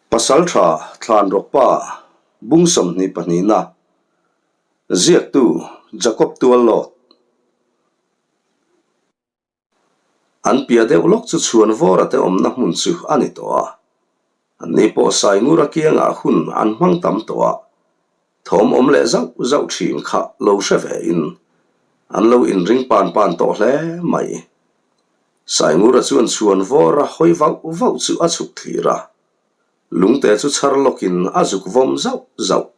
Pasaltha Thlanrawkpa bung 22 pahnihna ziaktu Jacob Tuallawt An piah deuh lawk chu chhuan vawra te awmna hmun chu a ni tawh a. Anni pawh Saingura kiangah hun an hmang tam tawh a, thawm awm leh zauh zauh thin kha lo hre ve in an lo inring pan pan tawh hle mai. Saingura chuan chhuan vawra hawi vauh vauh chu a chhuk thlir a, lungte chu chhar lawkin a zuk vawm zauh zauh.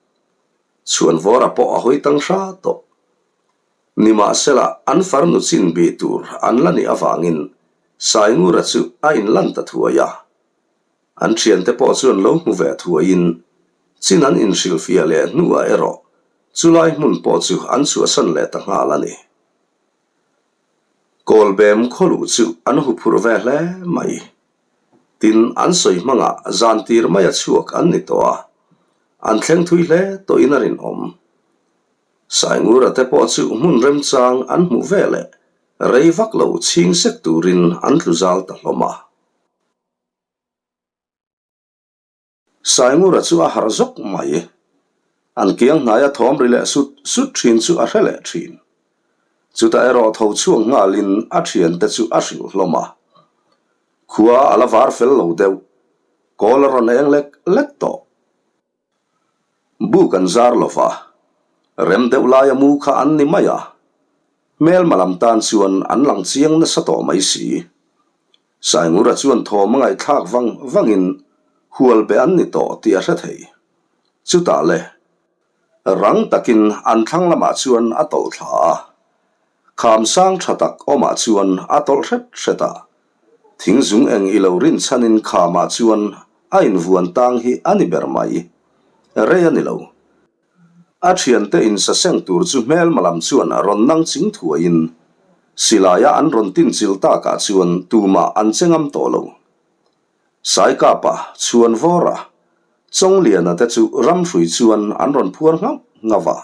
Chhuan vawra pawh a hawi tang hra tawh. Nimahsela, an farnu chin bih tur an la nih avangin Saingura chu a inlan ta thuai a. An thiante pawh chuan lo hmu ve thuaiin chin an inhrilhfiah leh hnuah erawh chulai hmun pawh chu an chhuahsan leh ta nghal a ni. Kawlbem khawluh chu an huphurh ve hle mai. Tin, an sawi hmangah zan tir maia chhuak an ni tawh a, an thleng thui hle tawhin a rinawm. Saingura te pawh chu hmun remchang an hmuh veleh rei vak lo chhing sek turin an tlu zal ta hlawm a. Saingura chu a harh zawk mai. An kiang hnaia thawm ri leh sut sut thin chu a hre leh thin. Chutah erawh tho chhuak nghalin a thiante chu a hrilh hlawm a. Khua a la var fel lo deuh. Kawl a rawn eng lek lek tawh. Buk an zar lo va, rem deuh laia mu kha an ni mai a, hmelma lam tan chuan an lang chiang nasa tawh mai si. Saingura chuan thawm a ngaihthlak vang vangin hual be an ni tawh tih a hre thei. Chutah le, rang takin an thlang lamah chuan a tawlh thla a, kham sang tha tak awmah chuan a tawlh hret hret a, Thing zung eng i lo rin chhanin khamah chuan a invuan tang hi a ni ber mai. Rei a ni lo. A thiante insaseng tur chu hmelma lam chuan rawn nang ching thuaiin silaia an rawn tinchilh takah chuan tumah an che ngam tawh lo. Saikapa, Chhuanvawra, Chawngliana te chu ramhrui chuan an rawn phuar nghauh nghauh a.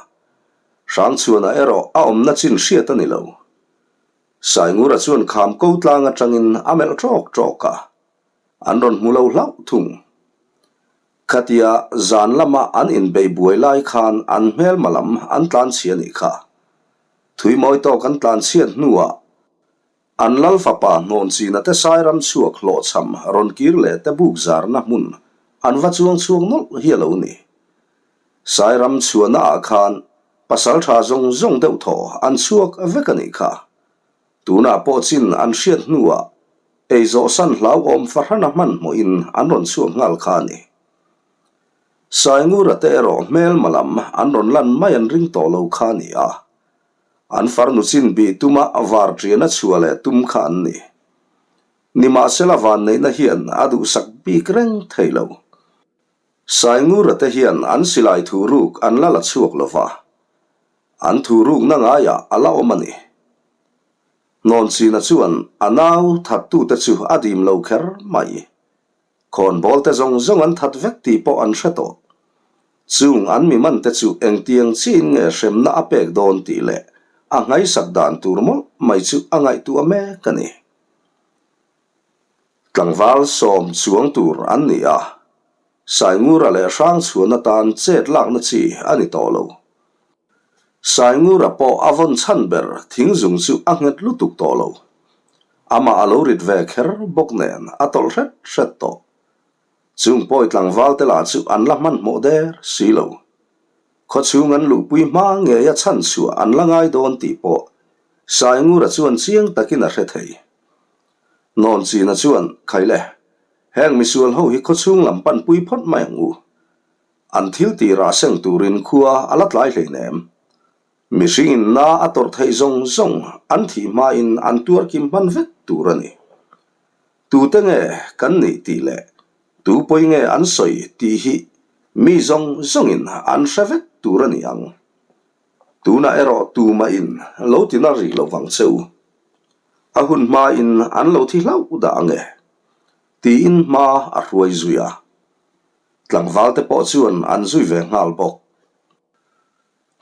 Hrangchhuana erawh a awmna chin hriat a ni lo. Saingura chuan kham ko tlang atangin a melh ṭawk ṭawk a, an rawn hmu lo hlauh thung. Khatia zan lama an inbeih buai lai khan an hmelma lam an tlanchhia nih kha. Thui mawi tawk an tlanchhiat hnuah an lal fapa hnawn china te Sairam chhuak hlawhchham rawn kir leh te buk zarna hmun an va chuang chhuak nawlh hi a lo ni. Sairam chhuahna ah khan Pasal tha zawng zawng deuh thaw an chhuak vek a nih kha. Tunah pawh chin an hriat hnuah ei zawhsan hlauhawm fahrana hmanhmawhin an rawn chhuak nghal kha a ni. Saingura te erawh hmelma lam an rawn lan mai an ring tawh lo kha a ni a. An farnu chin bih tuma varṭian a chhuah leh tum kha an ni. Nimahsela vanneihna hian a duhsak bik reng thei lo. Saingura te hian an silai thuruk an la la chhuak lo va, an thurukna ngaiah a la awm a ni. Hnawnchina chuan a nau thattute chu a dim lo kher mai. Khawnbawl te zawng zawng an that vek tih pawh an hre tawh. Chung an mi man te chu engtiang chiin nge hremna a pek dawn tih leh a nghaisak dan tur mawlh mai chu a ngaihtuah mek a ni. Tlangval sawm chuang tur an ni a, Saingura leh Hrangchhuan atan chet lakna chi a ni tawh lo. Saingura pawh a vawn chhan ber thingzung chu a nghet lutuk tawh lo. Amah a lo rit ve kher bawk nen a tawlh hret hret tawh. Chung pawi tlangval te lah chu an la hmanhmawh der si lo. Khawchhung an luhpui hma ngeia chhan chhuah an la ngai dawn tih pawh Saingura chuan chiang takin a hre thei. Nawnchina chuan, Khaile, heng misual ho hi khawchhung lam panpui phawt mai ang u. An thil tih rah seng turin khua a la tlai hleinem. Mihringin na a tawrh theih zawng zawng an thih hmain an tuar kim hman vek tur a ni. Tute nge kan nih tih leh tu pawi nge an sawi tih hi mi zawng zawngin an hre vek tur a ni ang. Tunah erawh tumahin lo ti na rih lo vang che u. A hun hmain an lo thi hlauh dah ang e, tiin hma a hruai zui a. Tlangval te pawh chuan an zui ve nghal bawk.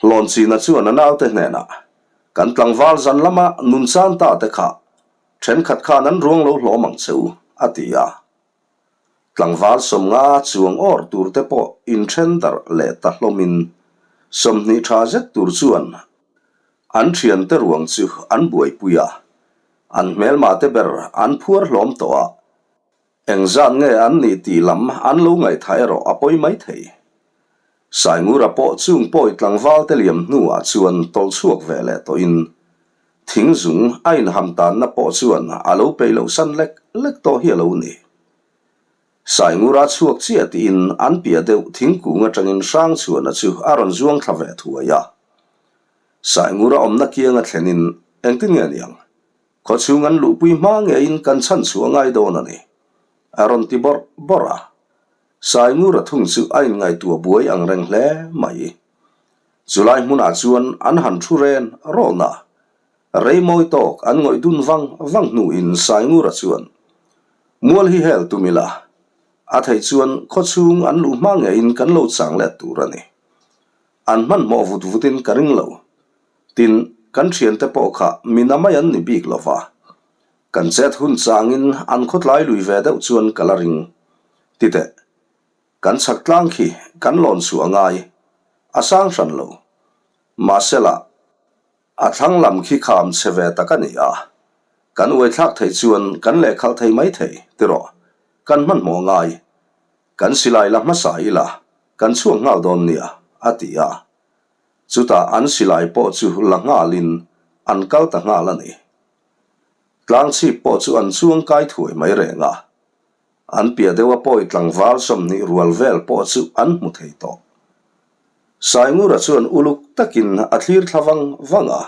Hlawnchina chuan a naute hnenah, Kan tlangval zan lama nun chan ta te kha. Ṭhenkhat khan an ruang lo hlawm ang che u, a ti a. Tlangval 50 chuang awr tur te pawh inṭhen darh leh ta hlawmin 20 ṭha zet tur chuan an ṭhiante ruang chu an buaipui a, an hmelma te ber an phuar hlawm tawh a, engzat nge an nih tih lam an lo ngaihthah erawh a pawi mai thei. Saingura pawh chung pawi tlangval te liam hnuah chuan tawlh chhuak ve leh tawhin Thing zung a inham tanna pawh chuan a lo peih loh san lek lek tawh hi a lo ni. Saingura chhuak chiah tiin an piah deuh thingkung atangin Hrangchhuana chu a rawn zuang thla ve thuai a. Saingura awmna kianga thlenin engtin nge niang? Khawchhung an luhpui hma ngeiin kan chhan chhuah ngai dawn a ni. A rawn ti bawrh bawrh a. Saingura thung chu a inngaihtuah buai ang reng hle mai. Chulai hmunah chuan an han thu ren rawn a, rei mawi tawk an ngawih dun vang vang hnuin Saingura chuan, Mual hi hel tum ila, a theih chuan khawchhung an luh hma ngeiin kan lo chang let tur a ni. An hmanhmawh vut vutin ka ring lo. Tin, kan thiante pawh kha mi na mai an ni bik lo va. Kan chet hun changin an khawtlai lui ve deuh chuan ka la ring. Titeh. Kan chhak tlang khi kan lawn chhuah ngai, a sang hran lo. Mahsela, a thlang lam khi kham chhe ve tak a ni a, kan uaithlak theih chuan kan lehkhalh thei mai thei, tirawh, kan hmanhmawh ngai. Kan silai la hmasa ila, kan chhuak nghal dawn nia, a ti a. Chutah an silai pawh chu la nghalin an kal ta nghal a ni. Tlang chhip pawh chu an chuang kai thuai mai reng a. An piah deuha pawi tlangval 20 rual vel pawh chu an hmu thei tawh. Saingura chuan uluk takin a thlir thla vang vang a,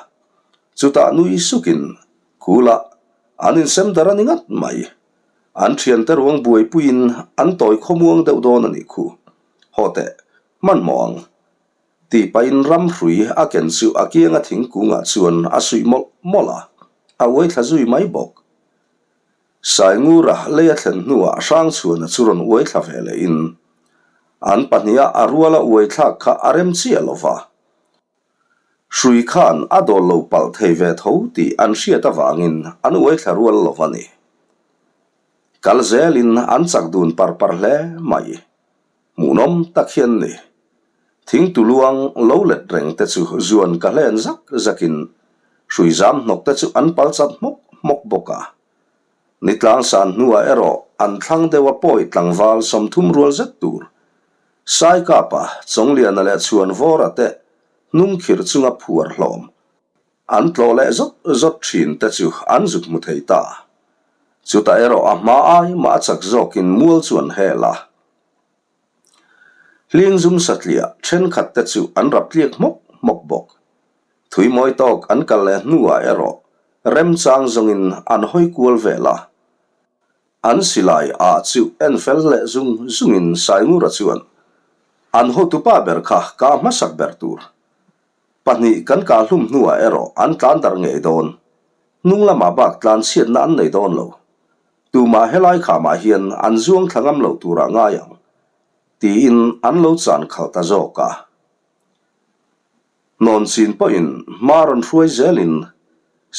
chutah nui sukin Kula an insem dar a ni ngat mai. An thiante ruang buaipuiin an tawi khawmuang deuh dawn a nih khu. Haw teh, hmanhmawh ang. Tih pahin ram hrui a ken chu a kianga thingkungah chuan a suih mawlh mawlh a, a uai thla zui mai bawk. Saingura lei a thlen hnuah Hrangchhuana chu rawn uai thla ve lehin an pahniha a ruala uai thlak kha a rem chiah lo va. Hrui khan a dawl lo palh thei ve tho tih an hriat avangin an uai thla rual lo va ni. Kal zelin an chak dun par par hle mai. Hmuhnawm tak hian ni. Thingtuluang lo let reng te chu zuan ka hlen zak zakin hrui zam hnawk te chu an pal chat hmawk hmawk bawk a. Ni tlang san hnuah erawh an thlang deuh a pawi tlangval 30 rual zet tur Saikapa, Chawngliana leh Chhuanvawra te hnung khirh chunga phuar hlawm An tlawh leh zawt zawt thin te chu an zuk hmu thei ta. Chutah erawh a hma ai mah a chak zawkin mual chu an hel a. Hling zum satliah thenkhat te chu an rap tliak hmawk hmawk bawk. Thui mawi tawk an kal leh hnuah erawh remchang zawngin an hawi kual vel a. An silai ah chu en fel leh zung zungin Saingura chuan an hotupa ber kha ka hmasak ber tur Pahnih kan kah hlum hnuah erawh an tlan darh ngei dawn. Hnung lamah bak tlan chhiatna an nei dawn lo. Tumah helai khamah hian an zuang thla ngam lo turah ngai ang, tiin an lo chan khalh ta zawk a. Hnawn chin pawhin hma rawn hruai zelin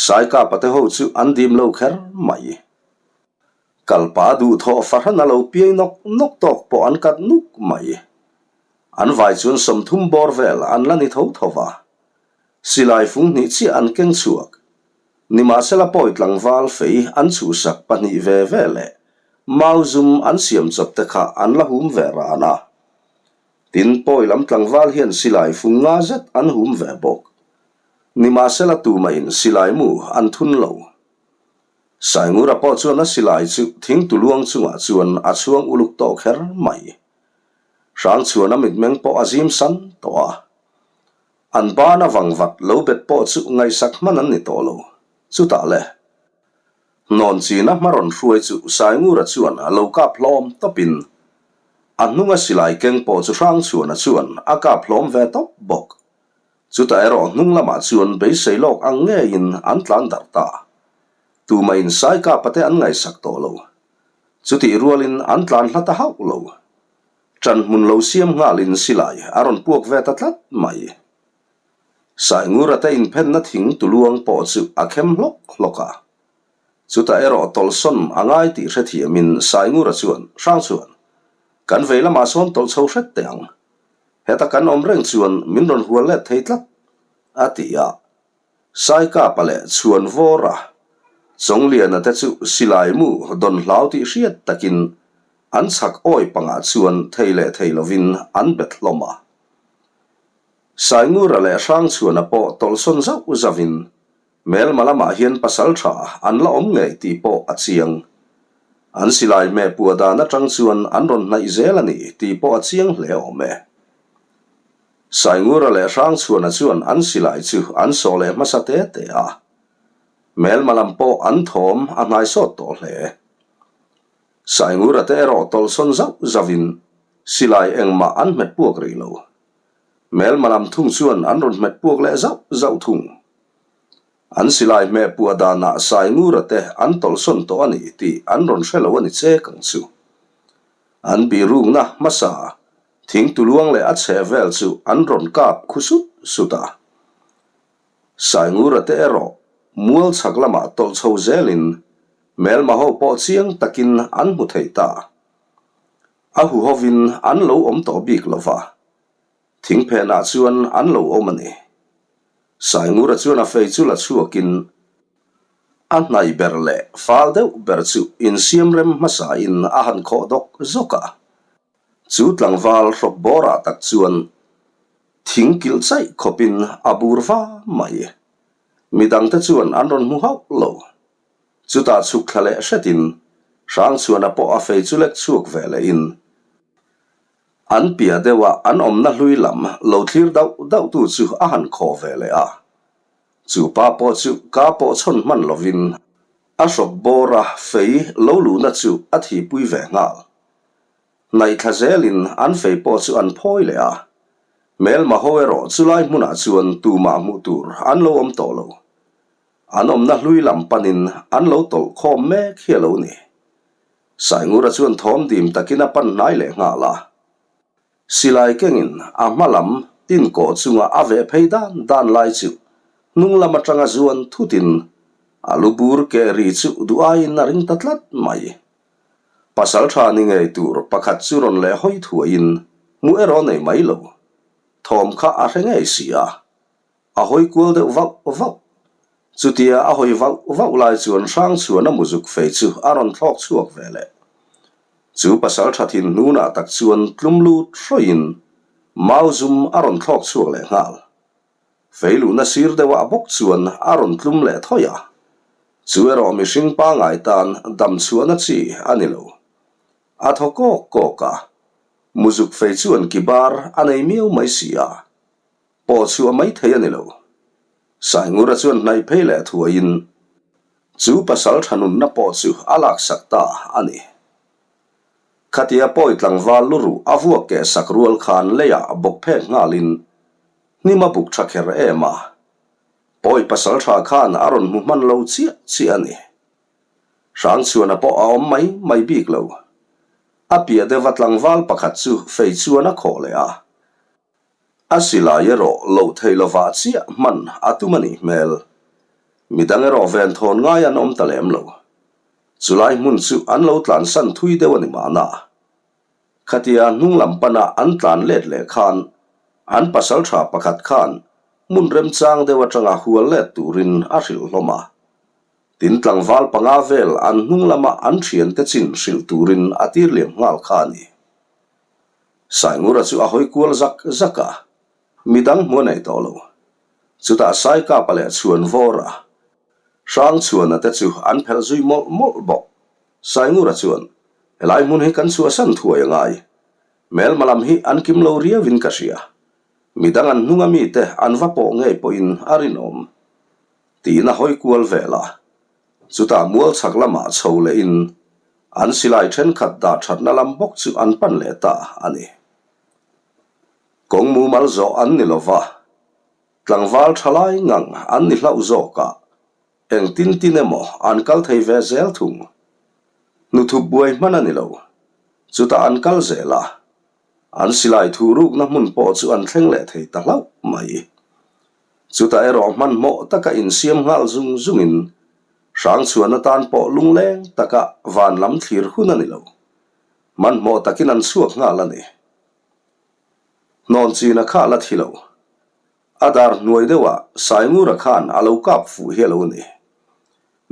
Saikapa te ho chu an dim lo kher mai. Kalpa duhthawh fahran a lo piai nawk nawk tawk pawh an kat nuk mai. An vai chuan 30 bawr vel an la ni tho tho va. Silai fung hnih chiah an keng chhuak. Nimahsela pawi tlangval fei an chhuhsak pahnih ve ve leh mau zum an siam chawp te kha an la hum ve ran a. Tin, pawi lam tlangval hian silai fung nga zet an hum ve bawk. Nimahsela tumahin silai mu an thun lo. Saingura pawh chuan a silai chu thingtuluang chungah chuan a chhuang uluk tawh kher mai. Hrangchhuan a mitmeng pawh a zim san tawh a. An ban a vang vat lo bet pawh chu ngaihsak hman an ni tawh lo. Chutah le. Hnawn china hma rawn hruai chu Saingura chuan a lo kap hlawm tawpin a hnunga silai keng pawh chu Hrangchhuana chuan a kap hlawm ve tawp bawk. Chutah erawh hnung lamah chuan beisei lawk ang ngeiin an tlan darh ta. Tumahin Saikapa te an ngaihsak tawh lo. Chutih rualin an tlan hla ta hauh lo. Ṭan hmun lo siam nghalin silai a rawn puak ve ta tlat mai. Saingura te inphenna thing tuluang pawh chu a khem hlawk hlawk a. Chutah erawh tawlhsawn a ngai tih hrethiamin Saingura chuan, Hrangchhuan, kan vei lamah sawn tawlh chho hret teh ang. Heta kan awm reng chuan min rawn hual let thei tlat, a ti a. Saikapa leh Chhuanvawra, Chawngliana te chu silai mu dawn hlau tih hriat takin an chhak awi pangah chuan thei leh thei lovin an bet hlawm a. Saingura leh Hrangchhuana pawh tawlhsawn zauh zauhin Hmelma lamah hian pasal tha an la awm ngei tih pawh a chiang. An silai hmeh puah dan atang chuan an rawn hnaih zel a ni tih pawh a chiang hle awm e. Saingura leh Hrangchhuana chuan an silai chu an sawh leh hmasa te te a. Hmelma lam pawh an thawm a hnai sawt tawh hle. Saingura te erawh tawlhsawn zauh zauhin silai engmah an hmet puak rih lo. Hmelma lam thung chuan an rawn hmet puak leh zauh zauh thung. An silai hmeh puah danah Saingura te an tawlhsawn tawh a ni tih an rawn hre lo a ni chek ang chu. An birukna hmasa thing tuluang leh a chheh vel chu an rawn kap khu sut sut a. Saingura te erawh mual chhak lamah tawlh chho zelin hmelma ho pawh chiang takin an hmu thei ta. A huhovin an lo awm tawh bik lo va, thingphenah chuan an lo awm a ni. Saingura chuan a fei chu la chhuakin a hnaih ber leh fal deuh ber chu insiam rem hmasain a han khawh dawk zawk a. Chu tlangval hrawk bawrah tak chuan thing kilh chaih khawpin a bur va mai. Midangte chuan an rawn hmu hauh lo. Chutah chhuk thla leh hretin Hrangchhuana pawh a fei chu lek chhuak ve lehin an piah deuha an awmna hlui lam lo thlir dauh dauh tu chu a han khaw ve leh a. Chu pa pawh chu ka pawh chhawn hman lovin a hrawk bawra fei lo luhna chu a thihpui ve nghal. Hnaih thla zelin an fei pawh chu an phawi leh a. Hmelma ho erawh chulai hmunah chuan tumah hmuh tur an lo awm tawh lo. An awmna hlui lam panin an lo tawlh khawm mek hi a lo ni. Saingura chuan thawm dim takin a pan hnai leh nghal a. Silai kengin a hma lam tin kawh chunga a veh phei dan dan lai chu hnung lam atanga zuan thutin a lu bur keh ri chu duh aiin a ring ta tlat mai. Pasal tha ni ngei tur pakhat chu rawn leh hawi thuaiin hmuh erawh nei mai lo. Thawm kha a hre ngei si a. A hawi kual deuh vauh vauh. Chutia a hawi vauh vauh lai chuan Hrangchhuana muzuk fei chu a rawn thlawk chhuak ve leh. Chu pasal tha thin hnunah tak chuan tlum lut hrawiin mau zum a rawn thlawk chhuak leh nghal. Fei luhna sir deuhah bawk chuan a rawn tlum leh thawi a. Chu erawh mihring pangai tan dam chhuahna chi a ni lo. A thaw kawk kawk a, muzuk fei chuan ki bar a nei miau mai si a. Pawh chhuah mai thei a ni lo. Saingura chuan hnaih phei leh thuaiin chu pasal tha nunna pawh chu a laksak ta a ni. Khatia pawi tlangval lu ruh a vuak keh sak rual khan leiah bawk phek nghalin hnim a buk tha kher em a. Pawi pasal tha khan a rawn hmu hman lo chiah chiah a ni. Hrangchhuana pawh a awm mai mai bik lo. A piah deuha tlangval pakhat chu fei chuan a khawh leh a. A silai erawh loh theih lovah chiah hman a tum a nih hmel. Midang erawh venthawn ngai an awm ta lem lo. Chulai hmun chu an lo tlansan thui deuh a ni mahna. Khatia hnung lam pana an tlan let leh khan an pasal tha pakhat khan hmun remchang deuh atanga hual let turin a hrilh hlawm a. Tin tlangval panga vel an hnung lama an thiante chin hrilh turin a tir liam nghal kha a ni. Saingura chu a hawi kual zak zak a, midang hmu a nei tawh lo. Chutah Saikapa leh Chhuanvawra, Hrangchhuana te chu an phelh zui mawlh mawlh bawk. Saingura chuan, Helai hmun hi kan chhuahsan thuai a ngai. Hmelma lam hi an kim lo riauin ka hria. Midang an hnunga mite an va pawh ngei pawhin a rinawm. Tiin a hawi kual vel a. Chutah mual chhak lamah chho lehin an silai thenkhat dah thatna lam bawk chu an pan leh ta a ni. Kawng mumal zawh an ni lova, tlangval thalai ngang an ni hlauh zawk a, engtin tin emaw an kal thei ve zel thung. Hnuthup buai hman a ni lo. Chutah an kal zel a, an silai thuhrukna hmun pawh chu an thleng leh thei ta hlauh mai. Chutah erawh hmanhmawh taka insiam nghal zung zungin. Hrangchhuan atan pawh lungleng taka van lam thlir hun a ni lo. Hmanhmawh takin an chhuak nghal a ni. Hnawn china kha a la thi lo. A dar hnuai deuhah Saingura khan a lo kap fuh hi a lo ni.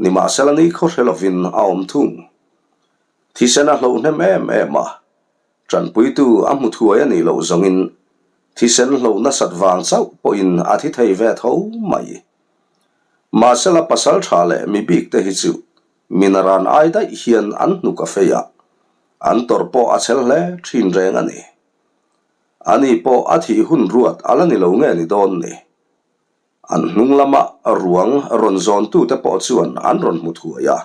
Nimahsela ni khaw hre lovin a awm thung. Thisen a hloh hnem em em a, Tanpuitu a hmu thuai a nih loh zawngin thisen hloh nasat vang chauh pawhin a thi thei ve tho mai. Mahsela pasal tha leh mi bik te hi chu minaran ai daih hian an hnuk a fei a, an tawrh pawh a chhel hle thin reng a ni. Ani pawh a thih hun ruat a la ni lo nge ni dawn ni. An hnung lama ruang rawn zawntute pawh chuan an rawn hmu thuai a.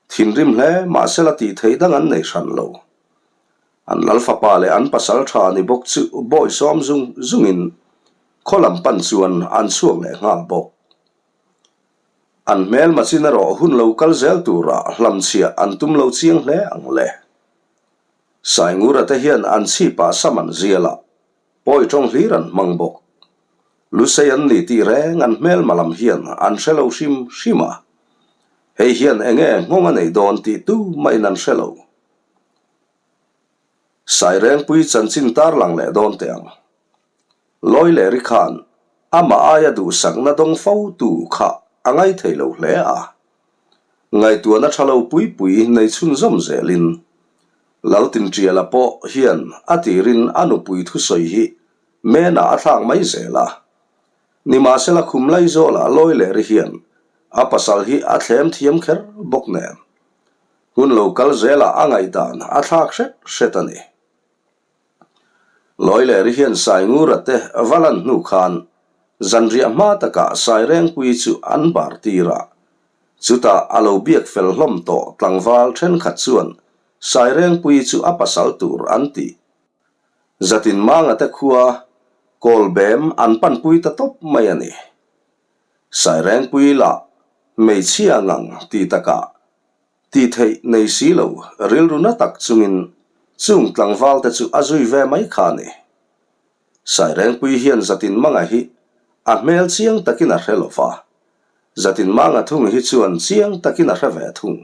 Thinrim hle mahsela tih theih dang an nei hran lo. An lal fapa leh an pasal tha ni bawk chu bawi sawm zung zungin khaw lam pan chuan an chhuak leh nghal bawk. An hmelma chin erawh hun lo kal zel tura hlamchhiah an tum lo chiang hle ang le. Saingura te hian an chhipah sam an zial a, Pawi tawng hlir an hmang bawk. Lusei an ni tih reng an hmelma lam hian an hre lo hrim hrim a. Hei hian enge nghawng a nei dawn tih tu mahin an hre lo. Sairengpui chanchin tarlang leh dawn teh ang. Lawi leh ri khan amah aia duhsakna dawng fo tu kha a ngaithei lo hle a. Ngaihtuahna tha lo pui pui nei chhunzawm zelin Laltinṭiala pawh hian a tirin a nupui thusawi hi Mena a thlak mai zel a. Nimahsela khum Laizawla lawi leh ri hian a pasal hi a thlem thiam kher bawk nen. Hun lo kal zelah a ngaihdan a thlak hret hret a ni. Lawi leh ri hian Saingura te va lan hnu khan zanriah hma takah Sairengpui chu an bar tir a. Chutah a lo biak fel hlawm tawh tlangval thenkhat chuan Sairengpui chu a pasal tur an ti. Zatin Manga te khua Kawlbem an panpui ta tawp mai a ni. Sairengpui lah hmeichhia ngang ti takah Tih theih nei si lo, rilru na tak chungin chung tlangval te chu a zui ve mai kha a ni. Sairengpui hian Zatinmanga hi a hmel chiang takin a hre lo va, Zatinmanga thung hi chuan chiang takin a hre ve thung.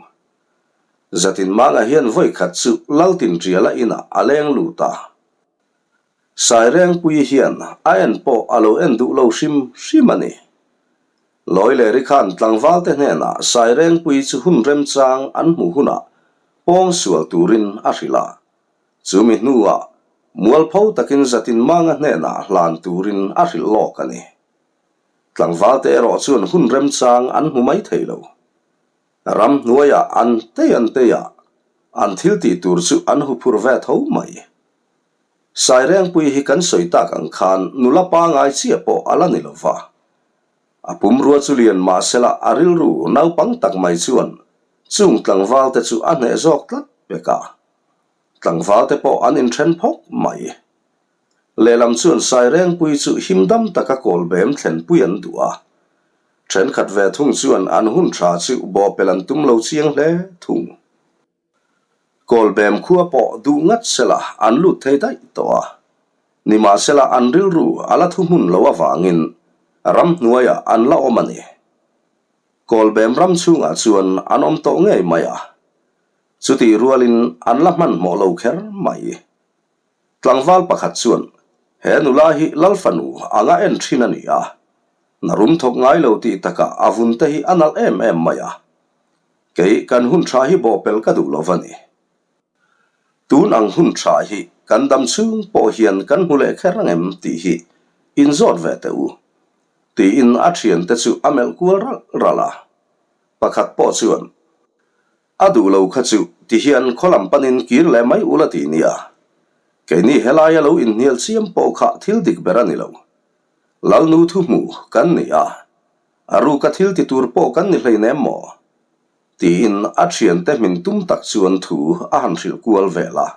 Zatinmanga hian vawikhat chu Laltinṭiala inah a leng lut a. Sairengpui hian a en pawh a lo en duh lo hrim hrim a ni. Lawi leh ri khan tlangvalte hnenah Sairengpui chu hun remchang an hmuh hunah pawng sual turin a hrilh a. Chumi hnuah mualpho takin Zatinmanga hnenah hlan turin a hrilh lawk a ni. Tlangvalte erawh chuan hun remchang an hmu mai thei lo. Ram hnuaiah an tei an tei a, an thil tih tur chu an huphur ve tho mai. Sairengpui hi kan sawi tak ang khan nula pangai chiah pawh a la ni lo va. A pumrua chu lian mahsela a rilru naupang tak mai chuan chung tlangvalte chu a hneh zawk tlat pek a. Tlangvalte pawh an inthen phawk mai. Lehlam chuan Sairengpui chu himdam taka kawlbem thlenpui an duh a. Thenkhat ve thung chuan an hun tha chu bawhpelh an tum lo chiang hle thung. Kawlbem khua pawh duh ngat sela an lut thei daih tawh a. Nimahsela an rilru a la thuhmun lo avangin ramhnuaiah an la awm a ni. Kawlbem ram chhungah chuan an awm tawh ngei mai a. Chutih rualin an la hmanhmawh lo kher mai. Tlangval pakhat chuan, He nula hi Lal fanu anga en thin a ni a. Na rum thawk ngai lo tih takah a vun te hi a nalh em em mai a. Kei kan hun tha hi bawhpelh ka duh lo va ni. Tun ang hun tha hi kan dam chhung pawh hian kan hmu leh kher ang em tih hi inzawt ve teh u, tiin a thiante chu a melh kual ralh ralh a. Pakhat pawh chuan, A duh lo kha chu ti hian khaw lam panin kir leh mai ula ti nia. Keini helaia lo inhnial chiam pawh kha thil dik ber a ni lo. Lalnu thu hmu kan ni a, a ruka thil ti tur pawh kan ni hleinem maw? Tiin a thiante hmin tum tak chuan thu a han hrilh kual vel a.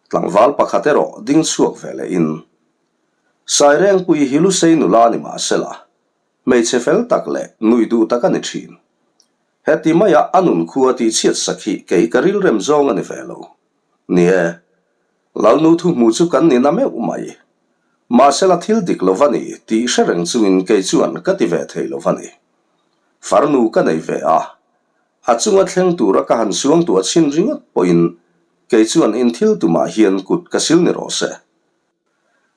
Tlangval pakhat erawh ding chhuak ve lehin, Sairengpui hi Lusei nula ni mahsela, Hmeichhe fel tak leh nuih duh tak a ni thin. Heti maia a nun khua tih chhiat sak hi kei ka rilrem zawng a ni ve lo. Ni e, Lalnu thu hmu chu kan ni na meuh mai. Mahsela thil dik lo va ni tih hre reng chungin kei chuan ka ti ve thei lo va ni. Farnu ka nei ve a, a chunga thleng tura ka han suangtuah chhin ringawt pawhin kei chuan in thil tumah hian kut ka sil ni rawh se.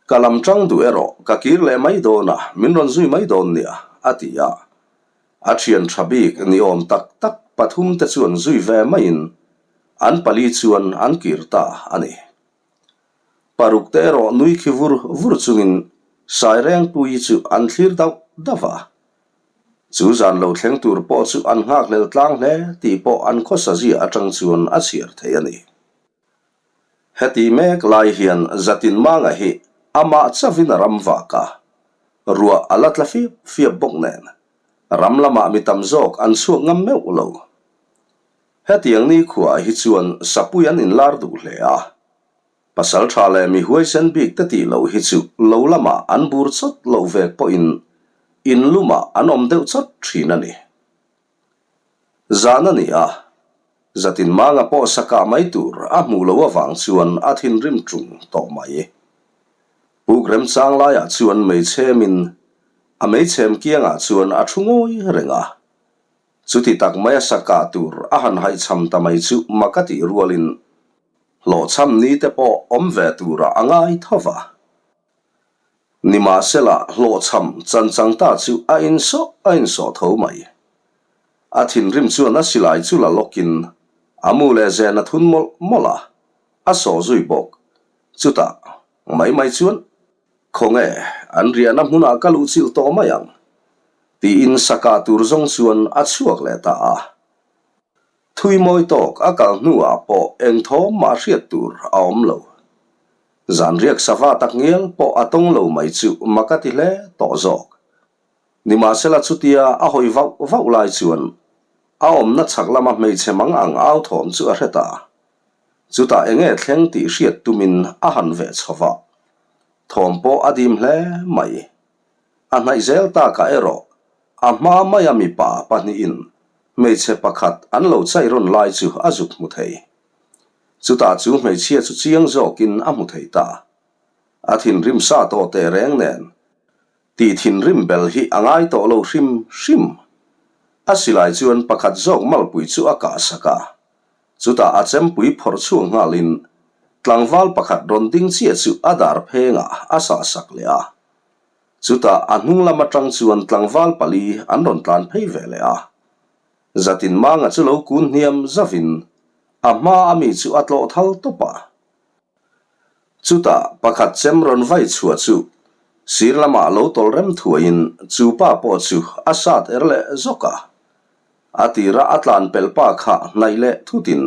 Ka lam tang duh erawh ka kir leh mai dawn a, min rawn zui mai dawn nia, a ti a. A thian tha bik ni awm tak tak pathum te chuan zui ve maiin an pali chuan an kir ta a ni. Paruk te erawh nui khi vur vur chungin Sairengpuii chu an thlir dauh dauh a. Chu zan lo thleng tur pawh chu an nghakhlel tlang hle tih pawh an khawsa zia atang chuan a chhiar thei a ni. Heti mek lai hian Zatin Manga hi amah chavin a ram vak a, ruah a la tla fiap fiap bawk nen ram lamah mi tam zawk an chhuak ngam meuh lo. Hetiang nikhuaah hi chuan sapui an inlar duh hle a, pasal tha leh mi huaisen bik te tih loh hi chu lo lamah an bur chawt loh vek pawhin in lumah an awm deuh chawt thin a ni. Zan a ni a, Zatin Manga pawh sakah mai tur a hmuh loh avang chuan a thinrim ṭung tawh mai. Puk remchang laiah chuan meichhemin a meichhem kiangah chuan a ṭhu ngawi reng a. Chuti tak maia sakah tur a han haihchham ta mai chu mak a tih rualin hlawhchham ni te pawh awm ve turah a ngai tho va. Nimahsela, hlawhchham chanchang ta chu a insawh a insawh tho mai. A thinrim chuan a silai chu la lawkin a mu leh zen a thun mawlh mawlh a, a sawh zui bawk. Chutah, mai mai chuan, Khawnge, an riahna hmunah ka luhchilh tawh mai ang, tiin sakah tur zawng chuan a chhuak leh ta a. Thui mawi tawk a kal hnuah pawh eng thawm mah hriat tur a awm lo. Zanriak sava tak ngial pawh a tawng lo mai chu mak a ti hle tawh zawk. Nimahsela chutia a hawi vauh vauh lai chuan a awmna chhak lama hmeichhe mang ang au thawm chu a hre ta. Chutah enge thleng tih hriat tumin a han veh chho va. Thawm pawh a dim hle mai. A hnaih zel takah erawh A hma maia mipa pahnihin hmeichhe pakhat an lo chai rawn lai chu a zuk hmu thei. Chutah chu hmeichhia chu chiang zawkin a hmu thei ta. A thinrim sa tawh teh reng nen tih thinrim bel hi a ngai tawh lo hrim hrim. A silai chuan pakhat zawk malpui chu a kah sak a. Chutah a chempui phawrh chhuak nghalin tlangval pakhat rawn ding chiah chu a dar phengah a sah sak leh a. Chutah a hnung lam atang chuan tlangval pali an rawn tlan phei ve leh a. Zatin Manga chu lo kun hniam zavin a hma a mi chu a tlawh thal tawp a. Chutah pakhat chem rawn vai chhuah chu sir lamah lo tawlh rem thuaiin chu pa pawh chu a sat er leh zawk a. A tira a tlan pelh pa kha hnaih leh thutin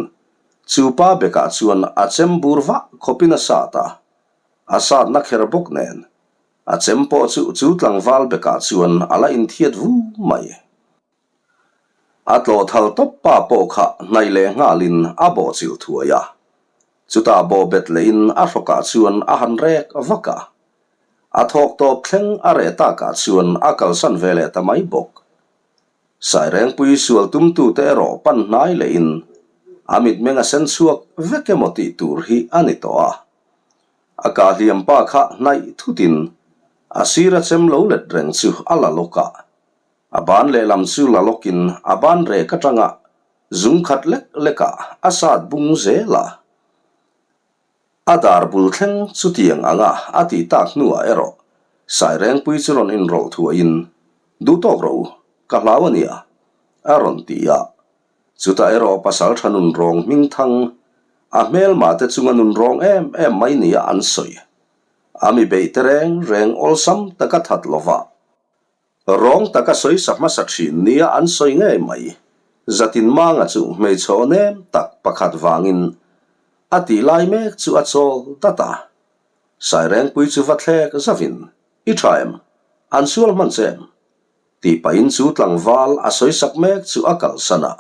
chu pa bekah chuan a chem bur vah khawpin a sat a, a satna kher bawk nen A chem pawh chu chu tlangval bekah chuan a la inthiat vu mai. A tlawh thal tawp pa pawh kha hnaih leh nghalin a bawh chilh thuai a. Chutah bawh bet lehin a hrawkah chuan a han rek vak a. A thawk tawp thleng a reh takah chuan a kalsan ve leh ta mai bawk. Sairengpui sual tumtute erawh pan hnai lehin a mitmeng a sen chhuak vek emaw tih tur hi a ni tawh a. A kah hliam pa kha hnaih thutin a sir a chem lo let reng chu a la lawk a. A ban lehlam chu la lawkin a ban rek atanga zung khat lek lekah a sat bung zel a. A dar bul thleng chutiang anga a tih tak hnuah erawh Sairengpui chu rawn inrawlh thuaiin, Duhtawk rawh u, ka hlau a nia, a rawn ti a. Chutah erawh pasal tha nun rawng hming thang, a hmelma te chunga nun rawng em em mai nia an sawi. A mi beih te reng reng awlsam taka that lova rawng taka sawi sa hmasa thin nia an sawi ngei mai. Zatin Manga chu hmeichhe aw nem tak pakhat vangin a tih lai mek chu a chawl dat a. Sairengpui chu va thlek zavin, I tha em? An sual hman che em? Tih pahin chu tlangval a sawisak mek chu a kalsan a.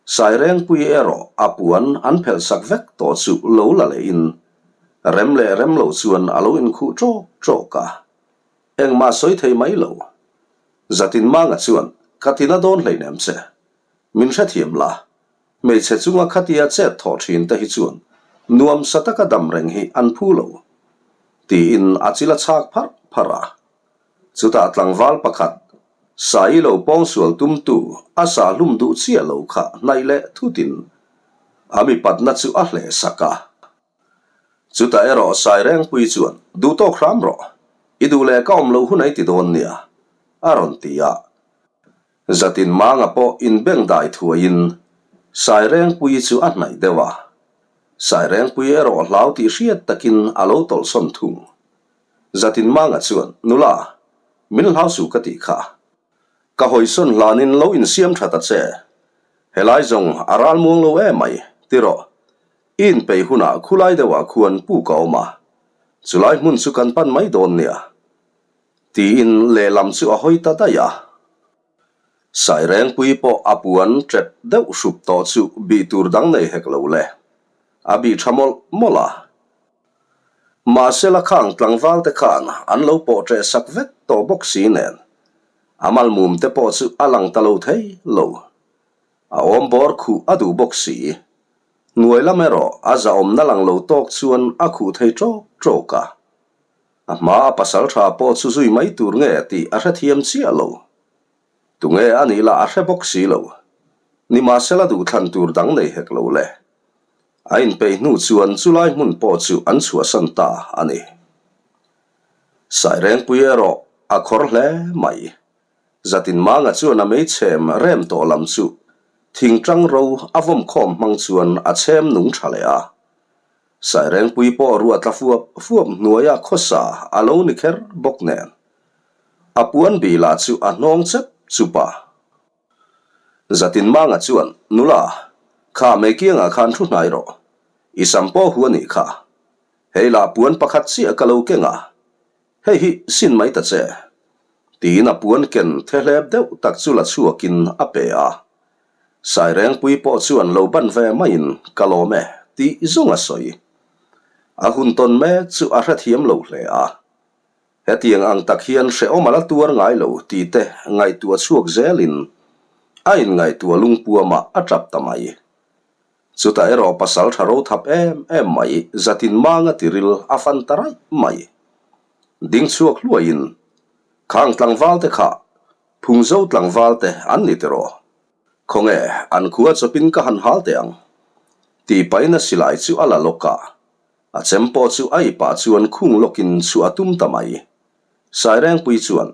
Sairengpui erawh a puan an phelhsak vek tawh chu lo la lehin rem leh rem lo chuan a lo inkhuh ṭawk ṭawk a. Engmah sawi thei mai lo. Zatin Manga chuan, Ka tina dawn hleinem che. Min hrethiam la. Hmeichhe chunga khatia chet thawh thin te hi chuan nuamsa taka dam reng hi an phu lo. Tiin a chil a chhak pharh pharh a. Chutah tlangval pakhat. Sai lo pawngsual tumtu a sahhlum duh chiah lo kha hnaih leh thutin a mipatna chu a hleh sak a. Chutah erawh Sairengpui chuan, Duh tawk hram rawh, i duh leh ka awm loh hun a i ti dawn nia, a rawn ti a. Zatin Manga pawh inbeng dai thuaiin Sairengpui chu a hnaih deuh a. Sairengpui erawh hlau tih hriat takin a lo tawlhsawn thung. Zatin Manga chuan, Nula, min hlau suh ka tih kha. Ka hawisawn hlanin lo insiam tha ta che. Helai zawng a ral muang lo em mai, ti rawh. I inpeih hunah khulai deuhah khuan puk a awm a, chulai hmun chu kan pan mai dawn nia. Tiin lehlam chu a hawi ta daih a. Sairengpui pawh a puan ṭep deuh hrup tawh chu bih tur dang nei hek lo le. A bih ṭha mawlh mawlh a. Mahsela khang tlangval te khan an lo pawh ṭeh sak vek tawh bawk si nen, a malmum te pawh chu a lang ta lo thei lo. A awm bawr khuh a duh bawk si. Hnuai lam erawh a zahawmna lang lo tawk chuan a khuh thei ṭawk ṭawk a. A hma a pasal ṭha pawh chu zui mai tur nge tih a hrethiam chiah lo. Tunge a nih lah a hre bawk si lo. Nimahsela duhthlan tur dang nei hek lo le. A inpeih hnu chuan chulai hmun pawh chu an chhuahsan ta a ni. Sairengpui erawh a khawr hle mai. Zatinmanga chuan a meichhem rem tawh lam chu thingtang ro a vawmkhawm hmang chuan a chhem nung tha leh a. Sairengpui pawh ruah tla fuap fuap hnuaia khawsa a lo ni kher bawk nen. A puan bih lah chu a hnawng chep chup a. Zatinmanga chuan, Nula, kha meikiangah khan thu hnai rawh. I sam pawh hu a nih kha. Hei lah puan pakhat chiah ka lo keng a. Hei hi sin mai ta che. Tiin a puan ken thehlep deuh tak chu la chhuakin a pe a. Sairengpui pawh chuan lo ban ve maiin ka lawm e tih zawng a sawi. A hun tawn mek chu a hrethiam lo hle a. Hetiang ang tak hian hrehawm a la tuar ngai lo tih te ngaihtuah chhuak zelin a inngaihtuah lungpuamah a tap ta mai. Chutah erawh pasal tha ro thap em em mai zatin manga tiril a fan ta raih mai. Ding chhuak hluaiin, Khang tlangval te kha Phungzo tlangval te an ni tiraw? Khawnge an khua chawpin ka han hal teh ang? Tih pahin a silai chu a la lawk a. A chem pawh chu a ipah chuan khung lawkin chhuah a tum ta mai. Sairengpui chuan,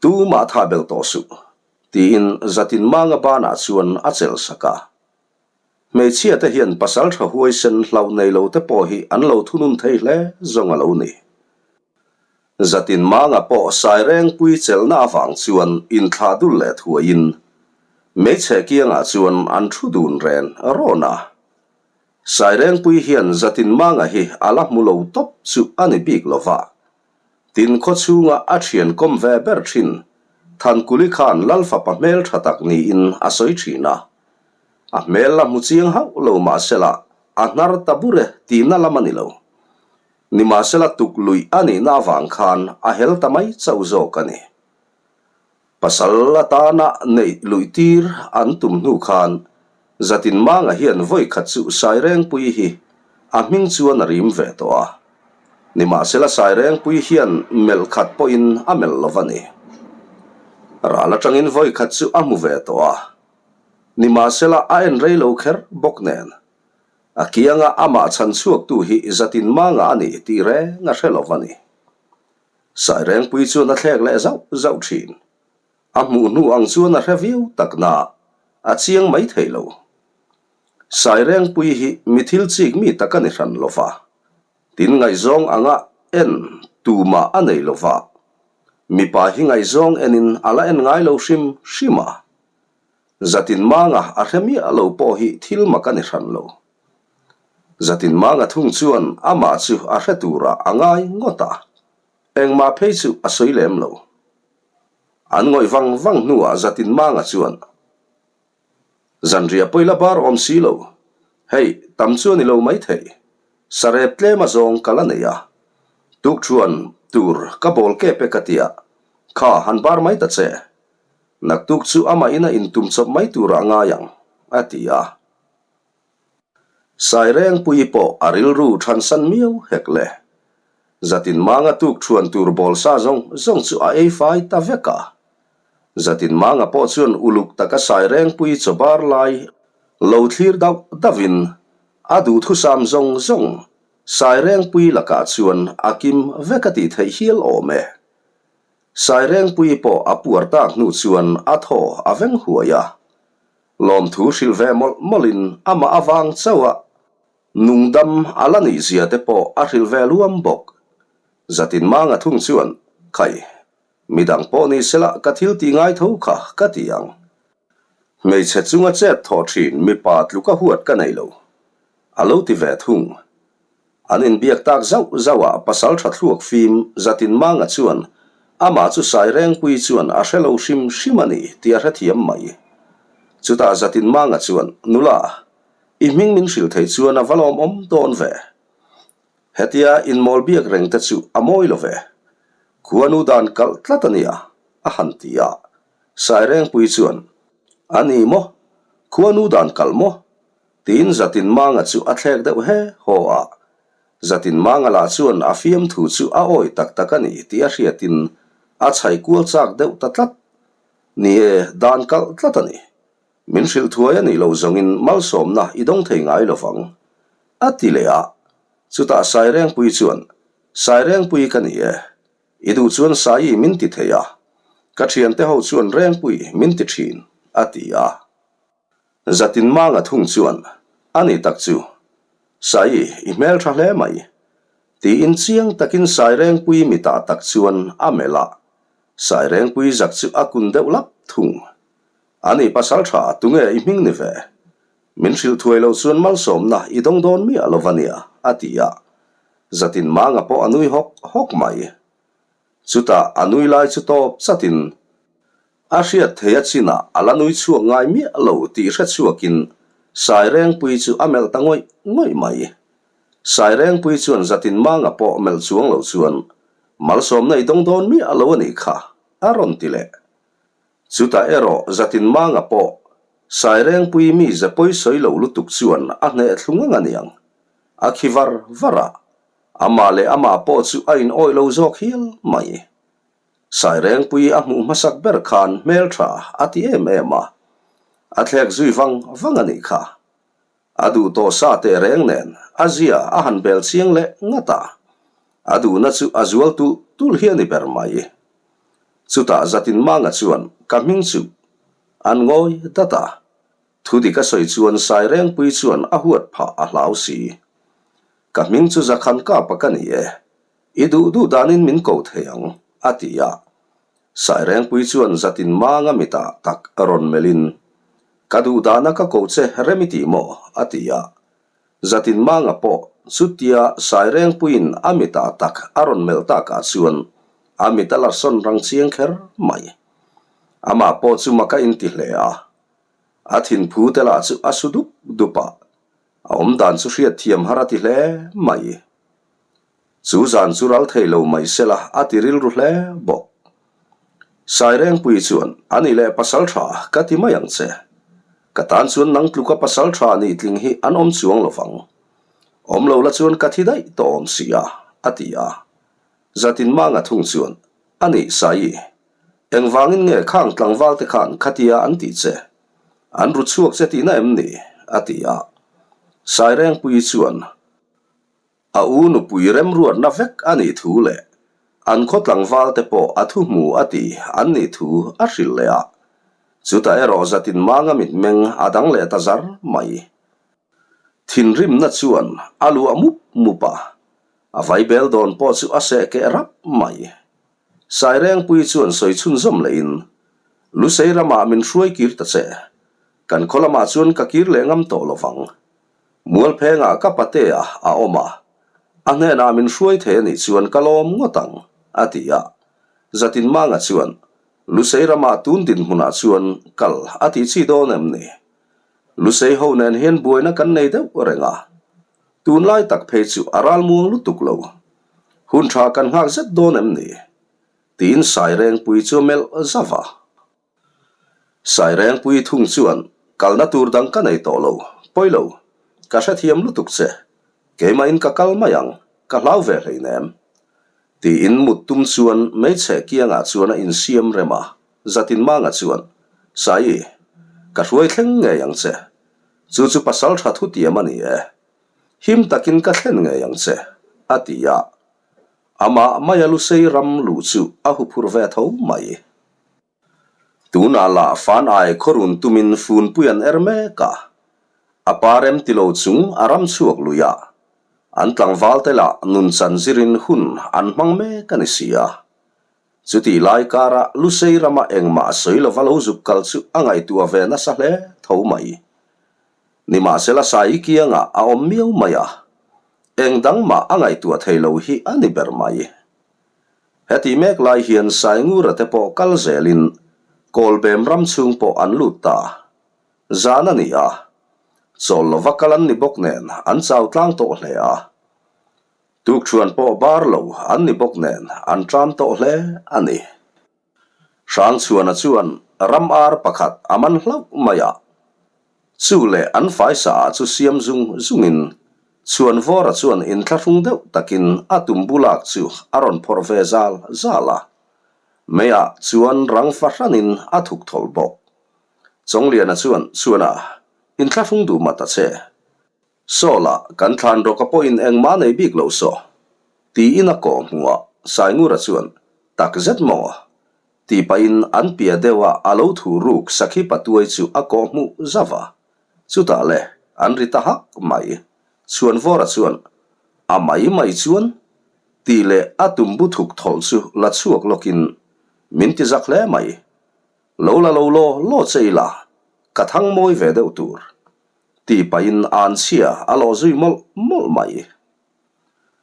Tumah tha bel tawh suh, tiin Zatin Manga banah chuan a chelh sak a. Hmeichhia te hian pasal tha huaisen hlauh nei lo te pawh hi an lo thunun thei hle zawng a lo ni. Zatin Manga pawh Sairengpui chelhna avang chuan inthlah dul leh thuaiin hmeichhe kiangah chuan an thu dun ren rawn a. Sairengpui hian Zatin Manga hi a la hmu lo tawp chu a ni bik lo va. Tin khaw chhunga a thian kawm ve ber thin Thankuli khan Lalfapa hmel tha tak niin a sawi thin a. A hmel la hmu chiang hauh lo mahsela a hnar ta bur e tihna lam a ni lo. Nimahsela tuk luih a nihna avang khan a hel ta mai chauh zawk a ni. Pasal atana neih luih tir an tum hnu khan Zatin Manga hian vawi khat chu Sairengpui hi a hming chuan a rim ve tawh a. Nimahsela Sairengpui hian melh khat pawhin a melh lo va ni. Ral atangin vawi khat chu a hmu ve tawh a. Nimahsela a en rei lo kher bawk nen. A kianga amah chhan chhuaktu hi Zatin Manga a ni tih reng a hre lo va ni. Sairengpui chuan a thlek leh zauh zauh thin. A hmuh hnu ang chuan a hre viau tak na, a chiang mai thei lo. Sairengpui hi mi thil chik mi tak a ni hran lo va, tin ngaihzawng anga en tumah a nei lo va, mipa hi ngaihzawng enin a la en ngai lo hrim hrim a. Zatin manga a hre miah lo pawh hi thil mak a ni hran lo. Zatin Manga thung chuan amah chu a hre turah a ngai ngawt a, engmah phei chu a sawi lem lo. An ngawih vang vang hnuah Zatin Manga chuan, Zanriah pawila bar awm si lo, hei tam chu a ni lo maithei, sarep tlem a zawng ka la nei a, tukṭhuan tur ka bawl kep e ka tia, kha han bar mai ta che, naktuk chu amah in a intum chawp mai turah a ngai ang, a ti a. Sairengpui pawh a rilru thansan miau hek le. Zatin manga tuk thuan tur bawl sa zawng zawng chu a ei fai ta vek a. Zatinmanga pawh chuan uluk taka Sairengpui chawbar lai lo thlir dauh dauhin a duhthusam zawng zawng Sairengpui lakah chuan a kim vek a tih theih hial awm e. Sairengpui pawh a puar tak hnu chuan a thaw a veng huai a. Lawmthu hrilh ve mawlh mawlhin amah avang chauh a nungdam a la nih zia te pawh a hrilh ve luam bawk. Zatinmanga thung chuan, Khai, Midang pawh ni sela ka thil tih ngai tho kha ka ti ang. Hmeichhe chunga chet thawh thin mipa tluka huat ka nei lo. A lo ti ve thung. An inbiak tak zauh zauh ah pasal tha thluak fim zatin manga chuan amah chu Sairengpui chuan a hre lo hrim hrim a ni tih a hrethiam mai. Chutah zatin manga chuan, Nula, i hming min hrilh thei chuan a va lawmawm dawn ve. Hetia inmawl biak reng te chu a mawi lo ve. Khuanu dan kalh tlat a nia, a han ti a. Sairengpui chuan, A ni maw? Khuanu dan kalh maw? Tiin Zatinmanga chu a thlek deuh he haw a. Zatinmanga lah chuan a fiamthu chu a awi tak tak a ni tih a hriatin a chhai kual chak deuh ta tlat. Ni e, dan kalh tlat a ni. Min hrilh thuai a nih loh zawngin malsawmna i dawng thei ngai lo vang. A ti leh a. Chutah Sairengpui chuan, Sairengpui ka ni e. I duh chuan Saii min ti thei a. Ka thiante ho chuan Rengpui min ti thin, a ti a. Zatinmanga thung chuan, A ni tak chu. Saii, i hmel tha hle mai. Tiin chiang takin Sairengpui mitah tak chuan a melh a. Sairengpui zak chu a kun deuh lap thung. A ni pasal tha, tunge i hming ni ve? Min hrilh thuai lo chuan malsawmna i dawng dawn miah lo va nia, a ti a. Zatin Manga pawh a nui hawk hawk mai. Chutah a nui lai chu tawp chatin a hriat thei a chinah a la nui chhuak ngai miah lo tih hre chhuakin Sairengpui chu a melh ta ngawih ngawih mai. Sairengpui chuan Zatin Manga pawh melh chuang lo chuan malsawmna i dawng dawn miah lo a nih kha, a rawn ti leh. Chutah erawh Zatinmanga pawh Sairengpui mi ze pawi sawi lo lutuk chuan a hneh thlu ngang a niang. A khi var var a, amah leh amah pawh chu a in awih lo zawk hial mai. Sairengpui a hmuh hmasak ber khan hmeltha a ti em em a, a thlek zui vang vang a nih kha. A duh tawh sa teh reng nen a zia a han bel chiang leh ngat a, a duhna chu a zual tulh tulh hi a ni ber mai. Chutah Zatinmanga chuan ka hming chu an ngawi dat a, thu dik a sawi chuan Sairengpui chuan a huat phah a hlau si. Ka hming chu Zakhankapa ka ni e, I duh duh danin min ko thei ang, a ti a. Sairengpui chuan Zatinmanga mitah tak rawn melhin, Ka duh dana ka ko che rem i ti maw? a ti a. Zatinmanga pawh chutia Sairengpuiin a mitah tak a rawn melh takah chuan a mit a larsawn rang chiang kher mai. Amah pawh chu mak a inti hle a. A thinphu te lah chu a su dup dup a, a awmdan chu hriatthiam har a ti hle mai. Chu zan chu ral thei lo mai sela a ti rilru hle bawk. Sairengpui chuan, A ni leh pasal tha ka ti mai ang che. Ka tan chuan nang tluka pasal tha nih tling hi an awm chuang lo vang. Awm lo la chuan ka thi daih tawh awm si a, a ti a. Zatinmanga thung chuan, A nih Saii, engvangin nge khang tlangval te khan khatia an tih che? An ru chhuak che tihna em ni? a ti a. Sairengpui chuan, A u nupui remruatna vek a nih thu leh an khaw tlangval te pawh a thu hmu a ti an nih thu a hrilh leh a. Chutah erawh zatin manga mitmeng a dang leh ta zar mai. Thinrimna chuan a luah mup mup a, a vaibel dawn pawh chu a seh keh rap mai. Sairengpui chuan sawi chhunzawm lehin, Lusei ramah min hruai kir ta che. Kan khaw lamah chuan ka kir leh ngam tawh lovang. Mualphengah ka patea a awm a, a hnenah min hruai thei a nih chuan ka lawm ngawt ang, a ti a. Zatinmanga chuan, Lusei ramah tun dinhmunah chuan kal a tih chi dawn em ni? Lusei ho nen hian buaina kan nei deuh reng a, tunlai tak phei chu a ralmuang lutuk lo. Hun tha kan nghak zet dawn em ni? Tiin Sairengpui chu a melh zauh a. Sairengpui thung chuan kalna tur dang ka nei tawh lo, pawi lo, ka hrethiam lutuk che, keimahin ka kal mai ang, ka hlau ve hleinem. Tiin mut tum chuan hmeichhe kiangah chuan a insiam rem a. Zatinmanga chuan, Saii, ka hruai thleng ngei ang che. Chu chu pasal tha thutiam a ni e. Him takin ka thlen ngei ang che, a ti a. Amah maia Lusei ram luh chu a huphurh ve tho mai. Tunah lah fan ai khawrun tumin funpui an er mek a, a pa rem ti lo chung a ram chhuak lui a, an tlangvalte lah nunchan zirin hun an hmang mek a ni si a. Chutih lai kara Lusei rama engmah sawi lova lo zuk kal chu a ngaihtuah ve nasa hle tho mai. Nimahsela Sai kiangah a awm miau mai a, eng dang mah a ngaihtuah thei lo hi a ni ber mai. Heti mek lai hian Saingura te pawh kal zelin Kawlbem ram chhung pawh an lut ta. Zan a ni a, chawl lova kal an ni bawk nen an chau tlang tawh hle a. Tukṭhuan pawh bar lo an ni bawk nen an ṭam tawh hle a ni. Hrangchhuana chuan ram ar pakhat a man hlauh mai a, chu leh an faisa ah chu siam zung zungin Chhuanvawra chuan inthlahrung deuh takin a tumbu lak chu a rawn phawrh ve zal zal a, meiah chuan rang fahranin a thuk thawlh bawk. Chawngliana chuan, Chhuana, inthlahrung duh mah ta che. Sawla, kan thlan rawka pawhin engmah nei bik lo saw, tiin a kawh hmuh a, Saingura chuan, Tak zet maw? tih pahin an piah deuha a lo thu ruk sakhi patuai chu a kawh hmuh zauh a. Chutah le, an ri ta hak mai. Chhuanvawra chuan, A mai mai chuan? tih leh a tumbu thuk thawlh chu la chhuak lawkin, Min ti zak hle mai. Lo la lo law law che ila, ka thang mawi ve deuh tur. Tih pahin an chhia a lawh zui mawlh mawlh mai.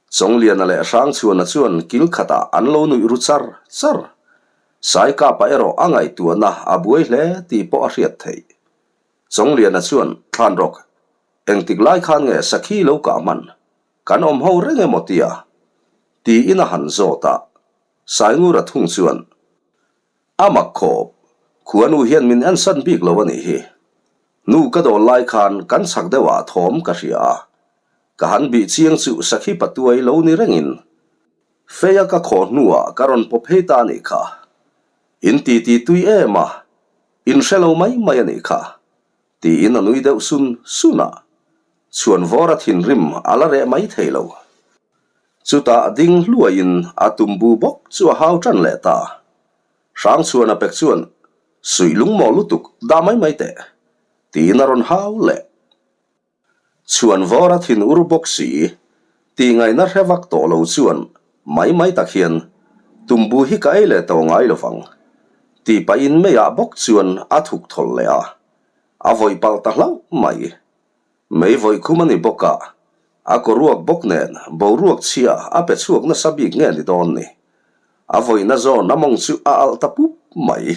Chawngliana leh Hrangchhuana chuan kil khatah an lo nuih ru char char. Saikapa erawh a ngaihtuahna a buai hle tih pawh a hriat theih. Chawngliana chuan, Thlanrawk, engtik lai khan nge sakhi lo kah hman? Kan awm ho reng emaw tia? Tiin a han zawt a. Saingura thung chuan, A mak khawp, khuanu hian min ensan bik lo a nih hi. Nu ka dawl lai khan kan chhak deuh ah thawm ka hria a, ka han bih chiang chu sakhi patuai lo ni rengin feia ka khawh hnuah ka rawn pawp phei ta a nih kha. In titi tui em a, in hre lo mai mai a nih kha, tiin a nui deuh sun sun a, chhuanvawra thinrim a la reh mai thei lo. Chutah ding hluaiin a tumbu bawk chu a hau tan leh ta. Hrangchhuana pek chuan, Suih lungmaw lutuk dah mai mai teh, tiin a rawn hau leh. Chhuanvawra thin ur bawk si, tih ngaihna hre vak tawh lo chuan mai mai tak hian, Tumbu hi ka ei leh tawh ngai lo vang, tih pahin meiah bawk chuan a thuk thawlh leh a, a vawih palh ta hlauh mai. Mei vawih khum a ni bawk a, a kaw ruak bawk nen boruak chhia a pe chhuak nasa bik nge ni dawn ni. A vawihna zawn a mawng chu a alh ta pup mai.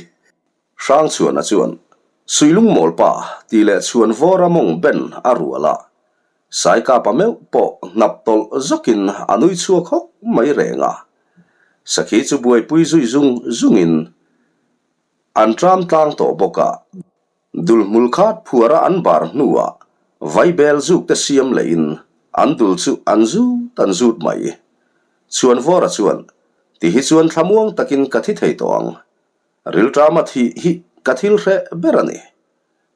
Hrangchhuana chuan, Suilungmawl pa tih leh chhuan vawra mawng ben a rual a, Saikapa meuh pawh hnap tawlh zawkin a nui chhuak hawk mai reng a. Sakhi chu buaipui zui zung zungin an ṭam tlang tawh bawk a. Dul hmul khat phuara an bar hnuah vaibel zuk te siam lehin an dul chu an zut an zut mai. Chhuanvawra chuan, Ti hi chuan thlamuang takin ka thi thei tawh ang. Rilṭama thih hi ka thil hreh ber a ni,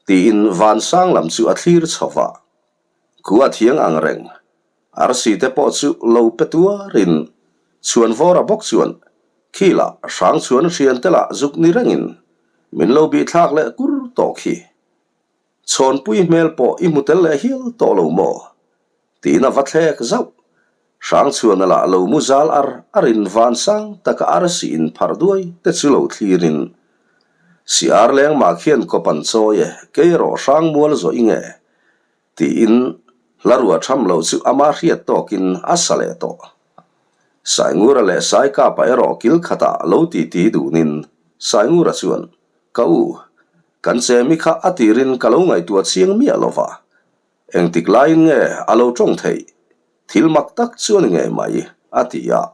tiin vansang lam chu a thlir chho va. Khua thiang ang reng, arsi te pawh chu lo pe tuarin Chhuanvawra bawk chuan Khi lah Hrangchhuan hriante lah zuk ni rengin min lo bihthlak leh kur tawh khi. Chhawnpui hmel pawh i hmu tel leh hial tawh lo maw? Tiin a va thlek zauh. Hrangchhuana lah lo mu zal ar arin vansang taka arsi in pharh duai te chu lo thlirin, Si ar leng mah khian kawp an chawi e, kei erawh hrangmual zawh i nge? Tiin hla ruah tham lo chu ama hriat tawkin a sa leh tawh. Saingura leh Saikapa erawh kil khatah lo titi dunin Saingura chuan, Ka u, kan chemi kha a tirin ka lo ngaihtuah chiang miah lo va, Engtik laiin nge a lo tawng theih? Thil mak tak chu a ni ngei mai, a ti a.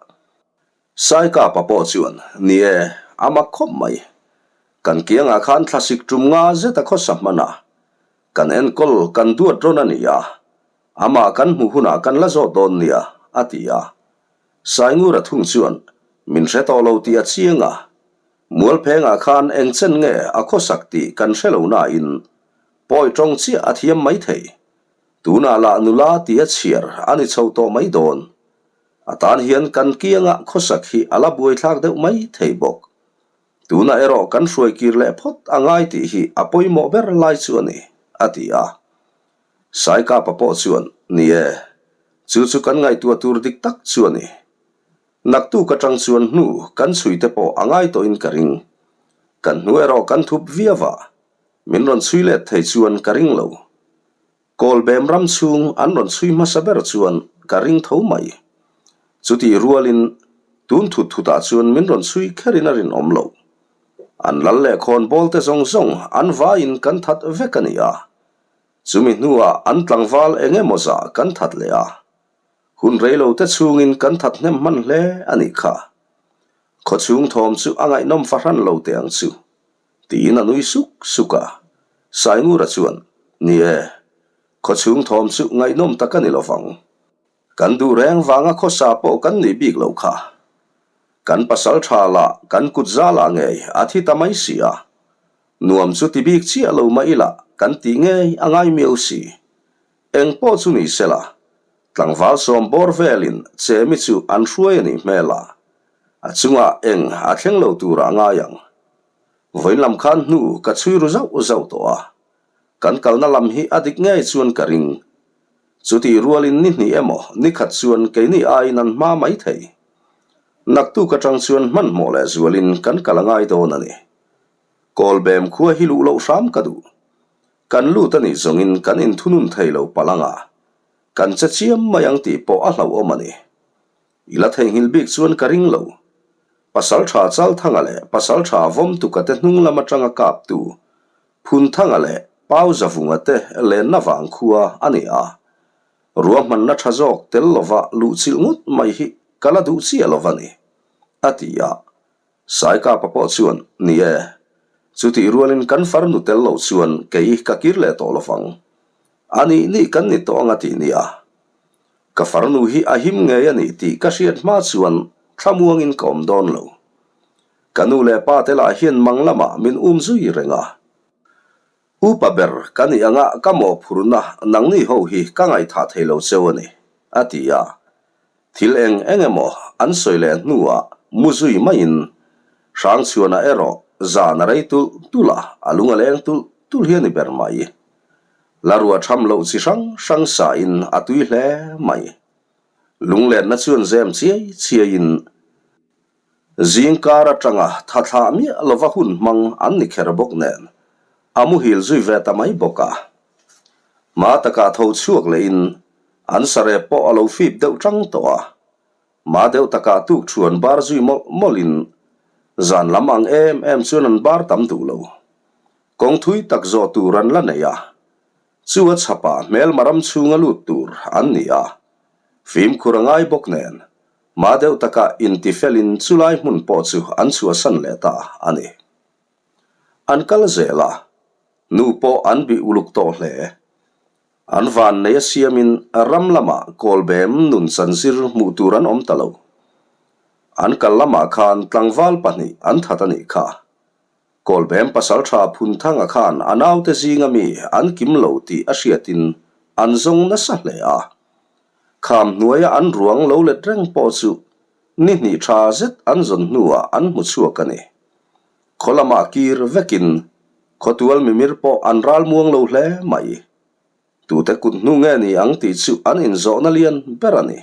Saikapa pawh chuan, Ni e, a mak khawp mai. Kan kiangah khan thlasik tum nga zet a khawsa hman a. Kan enkawl kan duat rawn a ni a. Amah kan hmu hunah kan la zawt dawn nia, a ti a. Saingura thung chuan, Min hre tawh lo tih a chiang a. Mualphengah khan eng chen nge a khawsak tih kan hre lo nain pawi tawng chiah a thiam mai thei. Tunah lah nula tia chhiar a ni chho tawh mai dawn. A tan hian kan kianga khawsak hi a la buaithlak deuh mai thei bawk. Tunah erawh kan hruai kir leh phawt a ngai tih hi a pawimawh ber lai chu a ni, a ti a. Saikapa pawh chuan, Ni e, chu chu kan ngaihtuah tur dik tak chu a ni. Naktuk atang chuan hnu kan chhui te pawh a ngai tawhin ka ring. Kan hnu erawh kan thup viau a, min rawn chhui let thei chuan ka ring lo. Kawlbem ram chhung an rawn chhui hmasa ber chuan ka ring tho mai. Chutih rualin tun thut thutah chuan min rawn chhui kherin a rinawm lo. An lal leh khawnbawl te zawng zawng an vaiin kan that vek a ni a. Chumi hnuah an tlangval eng emaw zah kan that leh a. Hun reilo te chhungin kan that hnem hman hle a nih kha. Khawchhung thawm chu a ngaihnawm fahran lo teh ang chu. Tiin a nui suk suk a. Saingura chuan, Ni e, khawchhung thawm chu ngaihnawm tak a ni lovang. Kan duh reng vanga khawsa pawh kan nih bik lo kha. Kan pasal tha lah kan kut zalah ngei a thi ta mai si a. Nuam chu ti bik chiah lo mah ila kan tih ngei a ngai miau si. Eng pawh chu ni sela, tlangval sawm bawr velin Chemi chu an hruai a nih hmel a, a chungah eng a thleng lo turah a ngai ang. Vawiin lam khan hnu ka chhui ru zauh zauh tawh a, kan kalna lam hi a dik ngei chuan ka ring. Chutih rualin ni hnih emaw ni khat chuan keini aiin an hma mai thei. Naktuk atang chuan hmanhmawh leh zualin kan kal a ngai dawn a ni. Kawlbem khua hi luh loh hram ka duh. Kan lut a nih zawngin kan inthunun thei lo palh anga, kan che chiam mai ang tih pawh a hlauhawm a ni. I la theihnghilh bik chuan ka ring lo. Pasaltha Chalthanga leh Pasaltha Vawmtuka te hnung lam atanga kaptu Phunthanga leh Pau Zavunga te lenna vang khua a ni a. Ruahmanna tha zawk tel lova luhchilh ngawt mai hi ka la duh chiah lo va ni, a ti a. Saikapa pawh chuan, Ni e, chutih rualin kan farnu tel lo chuan kei ka kir leh tawh lovang. A nih nih kan ni tawh ang a ti nia. Ka farnu hi a him ngei a ni tih ka hriat hma chuan thlamuangin ka awm dawn lo. Ka nu leh pa te lah hian mang lamah min um zui reng a. Upa ber ka nih anga ka mawhphurhna nangni ho hi ka ngaihthah thei lo cheu a ni, a ti a. Thil eng eng emaw an sawi leh hnuah mu zui maiin Hrangchhuana erawh zan a rei tulh tulh a, a lung a leng tulh tulh hi a ni ber mai. La ruah tham loh chi hrang hrang sain a tui hle mai. Lunglenna chuan zem chiai chiaiin Zingkar atanga tha thlah miah lova hun hmang an ni kher bawk nen a muhil zui ve ta mai bawk a. Hma takah tho chhuak lehin an sarep pawh a lo fip deuh tang tawh a. Hma deuh takah tuk thu an bar zui mawlh mawlhin zan lam ang em em chuan an bar tam duh lo. Kawng thui tak zawh tur an la nei a. Chu a chhapah hmelma ram chhunga lut tur an ni a. Fimkhur a ngai bawk nen Mah deuh takah intifelin chulai hmun pawh chu an chhuahsan leh ta a ni. An kal zel a, nu pawh an bih uluk tawh hle. An van nei a siamin ram lamah kawlbem nun chanzir hmuh tur an awm ta lo. An kal lamah khan tlangval pahnih an that a nih kha. Kawlbem pasaltha Phunthanga khan a naute zinga mi an kim lo tih a hriatin an zawng nasa hle a. Kham hnuaia an ruang lo let reng pawh chu ni hnih tha zet an zawn hnuah an hmu chhuak a ni. Khaw lamah kir vekin khawtual mimir pawh an ral muang lo hle mai. Tute kut hnu nge ni ang tih chu an inzawhna lian ber a ni.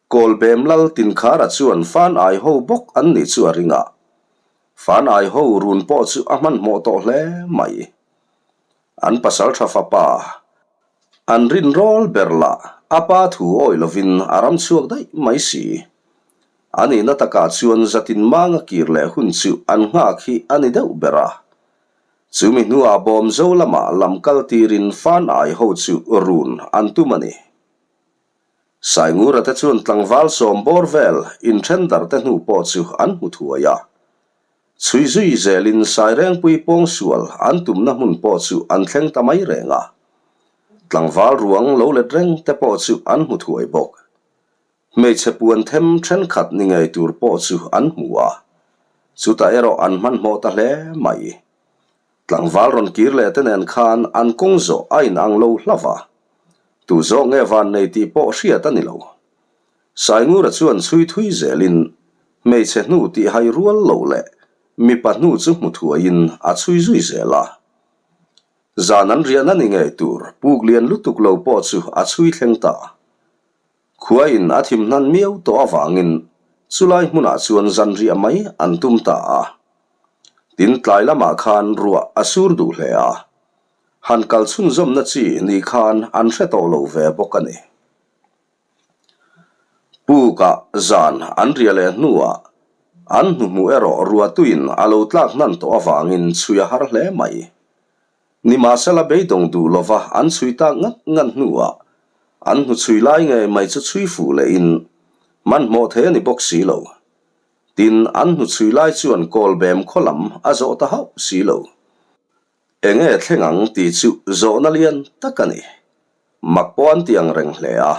Kawlbem lal Tinkhara chuan Fan Ai ho bawk an nih chu a ring a. Fan Ai ho run pawh chu a hmanhmawh tawh hle mai. An pasaltha fapa an rinrawl ber lah a pa thu awih lovin a ram chhuak daih mai si. A nihna takah chuan zatin manga kir leh hun chu an nghak hi a ni deuh ber a. Chumi hnuah Bawmzo lamah lam kal tirin Fan Ai ho chu run an tum a ni. Saingura te chuan tlangval sawm bawr vel inthen dar te hnu pawh chu an hmu thuai a. Chhui zui zelin Sairengpui pawngsual an tumna hmun pawh chu an thleng ta mai reng a. Tlangval ruang lo let reng te pawh chu an hmu thuai bawk. Hmeichhe puan them thenkhat ni ngei tur pawh chu an hmu a. Chutah erawh an hmanhmawh ta hle mai. Tlangval rawn kir leh te nen khan an kawng zawh a inang lo hlauh va. Tu zawk nge vannei tih pawh hriat a ni lo. Saingura chuan chhui thui zelin hmeichhe hnu tih hai rual lo leh mipa hnu chu hmu thuaiin a chhui zui zel a. Zan an riahna ni ngei tur puk lian lutuk lo pawh chu a chhui thleng ta. Khuain a thim hnan miau tawh avangin chulai hmunah chuan zanriah mai an tum ta a. Tin tlai lamah khan ruah a sur duh hle a. Han kal chhunzawmna chi ni khan an hre tawh lo ve bawk a ni. Pukah zan an riah leh hnuah an hnuhmuh erawh ruahtuiin a lo tlak hnan tawh avangin chhui a har hle mai. Nimahsela beidawng duh lova an chhui tak ngat ngat hnuah an hnuchhui lai ngei mai chu chhui fuh lehin hmanhmawh thei a ni bawk si lo. Tin, an hnuchhui lai chuan kawlbem khaw lam a zawh ta hauh si lo. Enge thleng ang tih chu zawhna lian tak a ni. Mak pawh an ti ang reng hle a.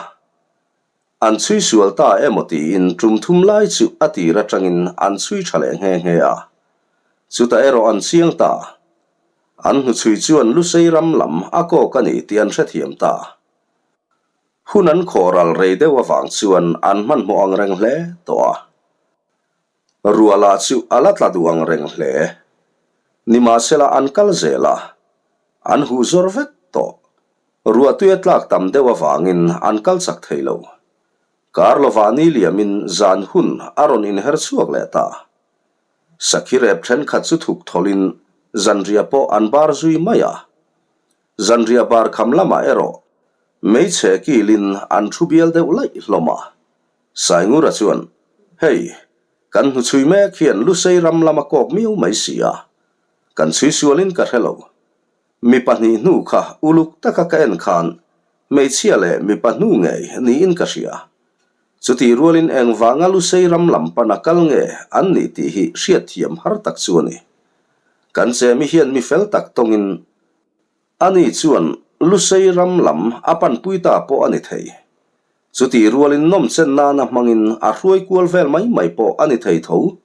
An chhui sual ta emaw tiin tum thum lai chu a tir atangin an chhui tha leh nghe nghe a. Chutah erawh an chiang ta. An hnuchhui chuan Lusei ram lam a kawk a ni tih an hrethiam ta. Hun an khawh ral rei deuh avang chuan an hmanhmawh ang reng hle tawh a. Ruah lah chu a la tla duh ang reng hle. Nimahsela an kal zel a, an huh zawr vek tawh. Ruah tui a tlak tam deuh avangin an kal chak thei lo. Kar lovah ni liamin zan hun a rawn inher chhuak leh ta. Sakhi rep thenkhat chu thuk thawlhin zanriah pawh an bar zui mai a. Zanriah bar kham lamah erawh meichhe kilin an thu bial deuh laih hlawm a. Saingura chuan, Hei, kan hnuchhui mek hian Lusei ram lam a kawk miau mai si a, kan chhui sualin ka hre lo. Mi pahnih hnu kha uluk taka ka en khan hmeichhia leh mipa hnu ngei niin ka hria. Chutih rualin engvanga Lusei ram lam pana kal nge an nih tih hi hriatthiam har tak chu a ni. Kan chemi hian mi fel tak tawngin Ani chuan Lusei ram lam a panpui ta pawh a ni thei. Chutih rualin nawmchen nana hmangin a hruai kual vel mai mai pawh a ni thei tho.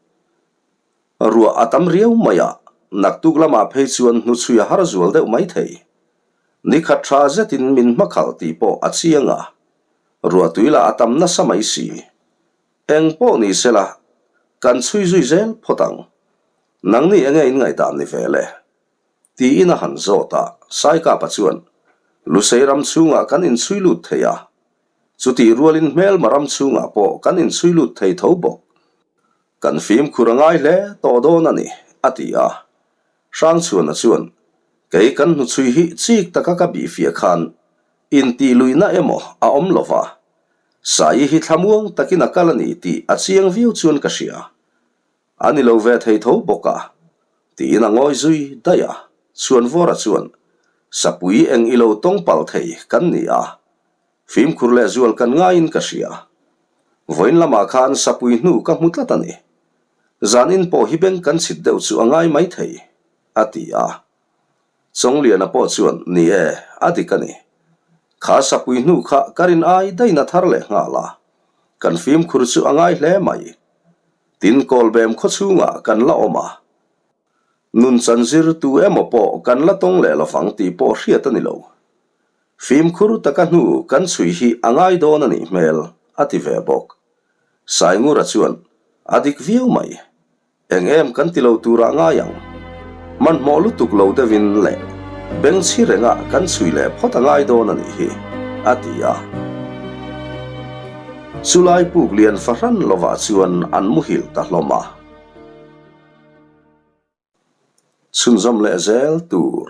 Ruah a tam riau mai a, naktuk lamah phei chuan hnuchhui a har zual deuh mai thei. Nikhat tha zetin min hmakhalh tih pawh a chiang a, ruahtui lah a tam nasa mai si. Eng pawh ni sela, kan chhui zui zel phawt ang. Nangni enge in ngaihdan ni ve le? Tiin a han zawt a, Saikapa chuan, Lusei ram chhungah kan inchhui lut thei a, chutih rualin hmelma ram chhungah pawh kan inchhui lut thei tho bawk. Kan fimkhur a ngai hle tawh dawn a ni, a ti a. Hrangchhuana chuan, Kei kan hnuchhui hi chik taka ka bihfiah khan intihluihna emaw a awm lo va, Saii hi thlamuang takin a kal a ni tih a chiang viau chuan ka hria. A ni lo ve thei tho bawk a, tiin a ngawi zui daih a. Chhuanvawra chuan, Sapui eng i lo tawng palh thei kan ni a, fimkhur leh zual kan ngaiin ka hria. Vawiin lamah khan sapui hnu ka hmu tlat a ni. Zanin pawh hi beng kan chhit deuh chu a ngai mai thei, a ti a. Chawngliana pawh chuan, Ni e, a dik a ni. Kha sapui hnu kha ka rin ai daihin a thar leh nghal a, kan fimkhur chu a ngai hle mai. Tin, Kawlbem khaw chhungah kan la awm a, nun chan zir tu emaw pawh kan la tawng leh lovang tih pawh hriat a ni lo. Fimkhur taka hnu kan chhui hi a ngai dawn a nih hmel, a ti ve bawk. Saingura chuan, A dik viau mai. Eng em kan ti lo turah ngai ang. Hmanhmawh lutuk lo deuhin leh bengchhi rengah kan chhui leh phawt a ngai dawn a nih hi, a ti a. Chulai puk lian fahran lovah chuan an muhil ta hlawm a. Chhunzawm leh zel tur.